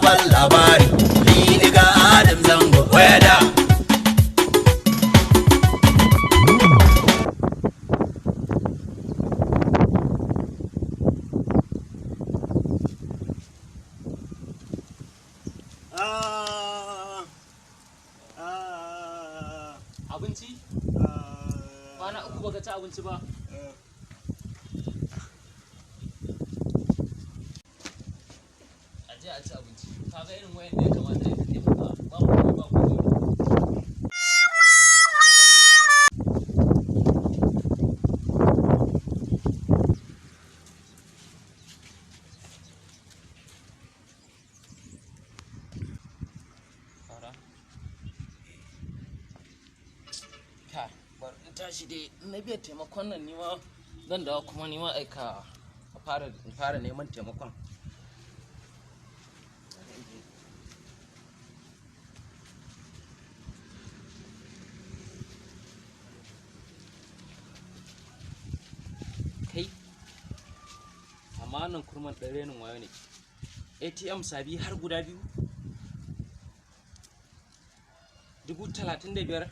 Sabon labari. Ni ga Adam Zango weda. Abinci? Kwana 3 baka ci abinci ba. A je a ci abinci. Kaga irin wayan da ya kamata ya taimaka. Ba komai ba komai. Fara. Kai, bari in tashi dai na biya taimakon nan nima zan dawo kuma nima aika a fara in fara neman taimakon. Kai, amma wannan kurman ɗan renin wayo ne. ATM sabi har guda 2. 35,000.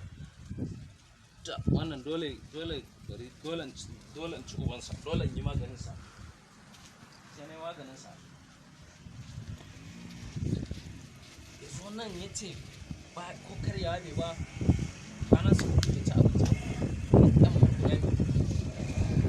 Ta wannan dole dole bari dole dole in ci ubansa, dole in yi maganinsa. Sai na yi maganinsa. Ya zo nan ya ce ba ko karyawa bai ba, kwanan sa 3 bai ci abinci ba. Ɗan har guda 2.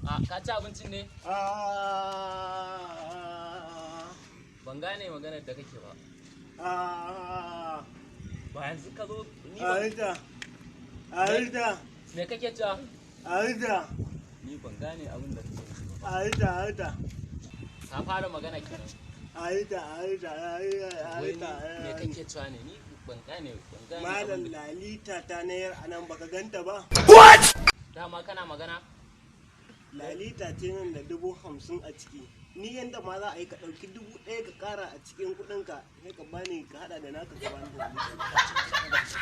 A ka ci abincin ne? Ban gane maganar da kake ba. Ba yanzu ka zo ni ba. Alita, Me kake cewa? Alita, Ni ban gane abin da kake nufi ba. Alita, Alita, Ka fara magana kenan. Alita, Alita, Alita, Wai ni Alita. me kake cewa ne? Ni ban gane Malam abin da lalita ta nayar anan baka ganta ba. Dama kana magana? Lalita ce nan da 50,000 a ciki. Ni yanda ma za a yi ka ɗauki 1,000 ka ƙara a cikin kuɗinka sai ka bani ka haɗa da naka ka bani lalita.